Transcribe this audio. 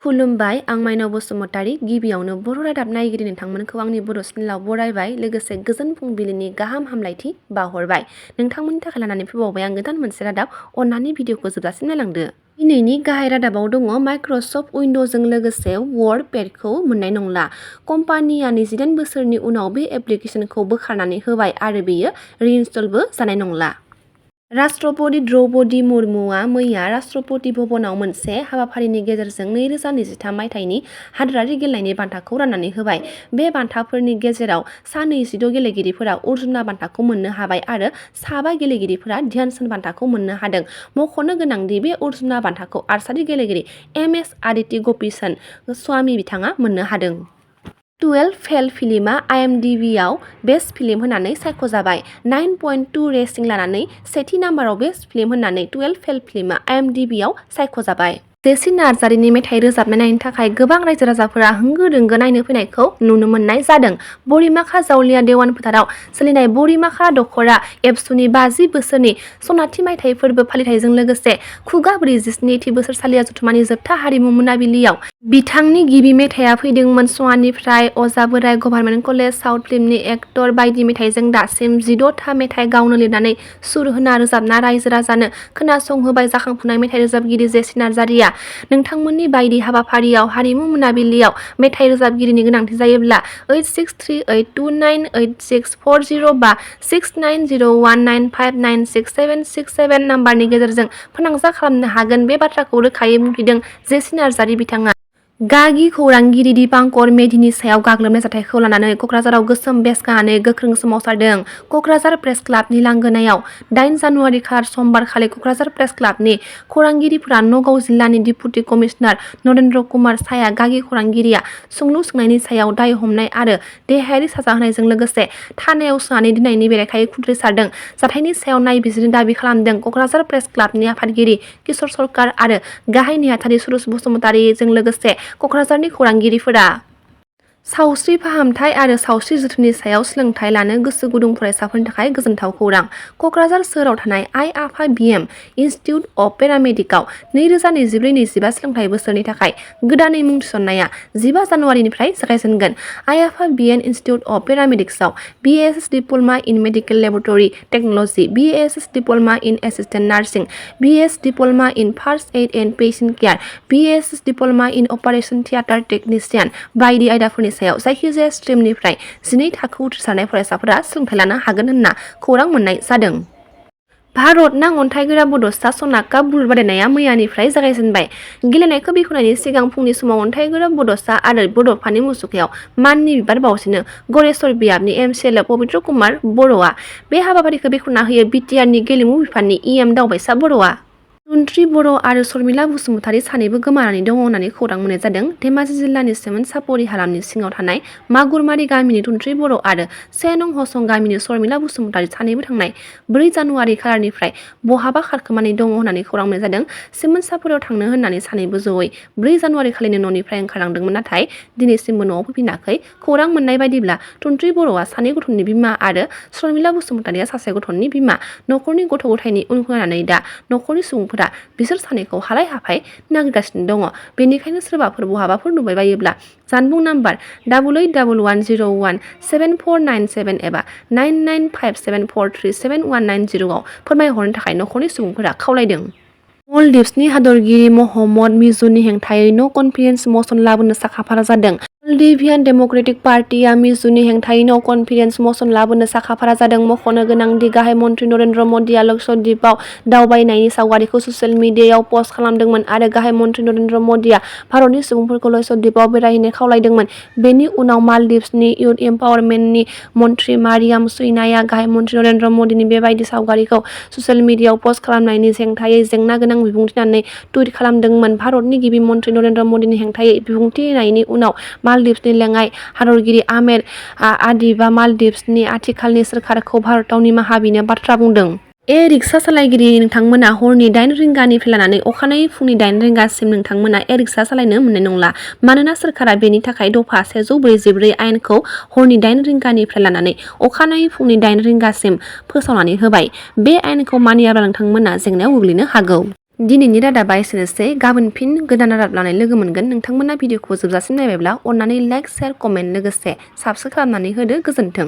खुलुमबाय आं माइनाव बसुमतारी गिबियावनो बर' रादाब नायगिरि नोंथांमोनखौ आंनि बर' चेनेलाव बरायबाय लोगोसे गोजोन फुंबिलिनि गाहाम हामलायथि बावहरबाय नोंथांमोननि थाखाय लानानै फैबावबाय आं गोदान मोनसे रादाब अन्नानै भिडिअखौ जोबजासिम नायलांदो। दिनैनि गाहाय रादाबाव दङ माइक्रसफ्ट उइन्ड'जों लोगोसे वर्ड पेडखौ मोननाय नंला। कम्पानिया 28 बोसोरनि उनाव बे एप्लिकेसनखौ बोखारनानै होबाय आरो बेयो रिइनस्टलबो जानाय नंला। राष्ट्रपति द्रौपदी मुर्मुआ मैया राष्ट्रपति भवनाव मोनसे हाबाफारिनि गेजेरजों 2023 मायथाइनि हादोरारि गेलेनायनि बान्थाखौ राननानै होबाय। बे बान्थाफोरनि गेजेराव सा 26 गेलेगिरिफोरा अर्जुना बान्थाखौ मोननो हाबाय आरो सा 5 गेलेगिरिफोरा ध्यानचन्द बान्थाखौ मोननो हादों। मख'नो गोनांदि बे अर्जुना बान्थाखौ आर्चारि गेलेगिरि एम.एस. आदिति ग'पीचंद स्वामी बिथाङा मोननो हादों। 12 फेल फिल्मआ IMDbआव बेस्ट फिल्म होननानै सायख'जाबाय। 9.2 रेटिं लानानै सेथि नाम्बाराव बेस्ट फिल्म होननानै 12 फेल फिल्मआ IMDbआव सायख'जाबाय। जेसि नार्जारीनि मेथाइ रोजाबनाय नायनो थाखाय गोबां रायजो राजाफोरा होंगो दोंगो नायनो फैनायखौ नुनो मोननाय जादों। बरिमाखा जावलिया देवान फोथाराव सोलिनाय बरिमाखा दख'रा एबसुनि 50 बोसोरनि सनाथि मायथाइ फोरबो फालिथायजों लोगोसे खुगा 47थि बोसोरसालिया जथुमानि जोबथा हारिमु मोनाबिलियाव बिथांनि गिबि मेथाइया फैदोंमोन सङानिफ्राय अजा बोराइ गभार्नमेन्ट कलेज साउथ फिल्मनि एक्टर बायदि मेथाइजों दासिम 16 था मेथाइ गावनो लिरनानै सुर होना रोजाबना रायजो राजानो खोनासंहोबाय जाखांफुनाय मेथाइ रोजाबगिरि जेसि नार्जारीया। नोंथांमोननि बायदि हाबाफारियाव हारिमु मोनाबिलियाव मेथाइ रोजाबगिरिनि गोनांथि जायोब्ला 8638298640 बा 690195967667 नाम्बारनि गेजेरजों फोनांजाब खालामनो हागोन बे बाथ्राखौ रोखायै बुंथिदों जेसि नार्जारी बिथाङा। गागि खौरांगिरि दीपांकर मेधिनि सायाव गाग्लोबनाय जाथायखौ लानानै कक्राझाराव गोसोम बेच गाननानै गोख्रों सोमावसारदों। कक्राझार प्रेस क्लाबनि लांगोनायाव 8 जानुवारि खार समबारखालि कक्राझार प्रेस क्लाबनि खौरांगिरिफोरा नगाव जिल्लानि डिप्युटि कमिसनार नरेन्द्र कुमार साया गागि खौरांगिरिया सोंलु सोंनायनि सायाव दाय हमनाय आरो देहायारि साजा होनायजों लोगोसे थानायाव सोनानै दोननायनि बेरेखायै खुद्रिसारदों। जाथायनि सायाव नायबिजिरनो दाबि खालामदों। कक्राझार प्रेस क्लाबनि आफादगिरि किशोर सरकार आरो गाहाय नेहाथारि सुरुज बसुमतारीजों लोगोसे कक्राझारनि खौरांगिरिफोरा सावस्रि फाहामथाय आरो सावस्रि जोथोननि सायाव सोलोंथाइ लानो गोसो गुदुं फरायसाफोरनि थाखाय गोजोनथाव खौरां। कक्राझार सोहोराव थानाय आइ आफा BM इनस्टिट्युट अफ पेरामेडिकआव 2024-25 सोलोंथाइ बोसोरनि थाखाय गोदानै मुं थिसननाया 15 जानुवारिनिफ्राय जागायजेनगोन। आइ आफा BN इनस्टिट्युट अफ पेरामेडिक्सआव BASS diploma in medical laboratory technology, BASS diploma in assistant nursing, BASS diploma in first aid and patient care, BASS diploma in operation theatre technician बायदि आयदाफोरनि सायाव जायखिजाया स्ट्रिमनिफ्राय 12 थाखो उथ्रिसारनाय फरायसाफोरा सोलोंथाइ लानो हागोन होनना खौरां मोननाय जादों। भारत नां अन्थाइगोरा बड'सा सना काप बुलुर बादायनाया मैयानिफ्राय जागायजेनबाय। गेलेनायखौ बेखेवनायनि सिगां फुंनि समाव अन्थाइगोरा बड'सा आरो बड'फानि मुसुखायाव माननि बिबार बावजेनो गरेस्वर बियाबनि MCLA पबित्र कुमार बर'आ। बे हाबाफारिखौ बेखेवना होयो BTRनि गेलेमु बिफाननि EM दावबायसा बर'आ। धुन्ट्रि बर' आरो शर्मिला बसुमतारी सानैबो गोमानानै दङ होननानै खौरां मोननाय जादों। धेमाजि जिल्लानि सेमोन सापरि हालामनि सिङाव थानाय मागुरमारि गामिनि धुन्ट्रि बर' आरो 1 नं हसं गामिनि शर्मिला बसुमतारी सानैबो थांनाय 4 जानुवारि खालारनिफ्राय बहाबा खारखोमानानै दङ होननानै खौरां मोननाय जादों। सेमोन सापरियाव थांनो होननानै सानैबो जयै 4 जानुवारि खालिनो न'निफ्राय ओंखारलांदोंमोन नाथाय दिनैसिमबो न'आव फैफिनाखै। खौरां मोननाय बायदिब्ला धुन्ट्रि बर'आ 2 गथ'नि बिमा आरो शर्मिला बसुमतारीया 1 गथ'नि बिमा। न'खरनि गथ' गथायनि उन खोनानै दा न'खरनि सुबुंफोरा बिसोर सानैखौ हालाय हाफाय नागिरगासिनो दङ। बेनिखायनो सोरबाफोर बहाबाफोर नुबाय बायोब्ला जानबुं नाम्बार 8811017497 एबा 9957437190 आव फोरमायहरनो थाखाय न'खरनि सुबुंफोरा खावलायदों। मलदिभ्सनि हादरगिरि महम्मद मिजुनि हेंथायै न' कनफिडेन्स मसन लाबोनो साखाफारा जादों। मलदिभियान डेम'क्रेटिक पार्टिआ मिजुनि हेंथायै न' कनफिडेन्स मसन लाबोनो साखाफारा जादों। मख'नो गोनांदि गाहाय मन्त्रि नरेन्द्र मदिआ लक्षद्वीपआव दावबायनायनि सावगारिखौ ससियेल मिडियायाव पस्ट खालामदोंमोन आरो गाहाय मन्त्रि नरेन्द्र मदिआ भारतनि सुबुंफोरखौ लक्षद्वीपआव बेरायहैनो खावलायदोंमोन। बेनि उनाव मालदिभ्सनि इयुथ एम्पावारमेन्टनि मन्त्रि मारियाम सुइनाया गाहाय मन्त्रि नरेन्द्र मदिनि बेबायदि सावगारिखौ ससियेल मिडियायाव पस्ट खालामनायनि हेंथायै जेंना गोनां बिबुंथि होननानै टुइट खालामदोंमोन। भारतनि गिबि मन्त्रि नरेन्द्र मदिनि हेंथायै बिबुंथि होनायनि उनाव मालदिभ्सनि लेङाइ हादरगिरि आहमेद आदिबा मालदिभ्सनि आथिखालनि सोरखारखौ भारताव निमाहा बिनो बाथ्रा बुंदों। रिक्सा सालायगिरि नोंथांमोना हरनि 8 रिंगानिफ्राय लानानै अखानायै फुंनि 8 रिंगासिम नोंथांमोना रिक्सा सालायनो मोननाय नंला। मानोना सोरखारा बेनि थाखाय दफा 144 आयेनखौ हरनि 8 रिंगानिफ्राय लानानै अखानायै फुंनि 8 रिंगासिम फोसावनानै होबाय। बे आयेनखौ मानियाब्ला नोंथांमोना जेंनायाव गोग्लैनो हागौ। दिनैनि रादाबा एसेनोसै। गाबोन फिन गोदान रादाब लानानै लोगो मोनगोन। नोंथांमोना भिडिअखौ जोबजासिम नायबायब्ला अननानै लाइक, शेयार, कमेन्ट लोगोसे साबस्क्राइब खालामनानै होदो। गोजोन्थों।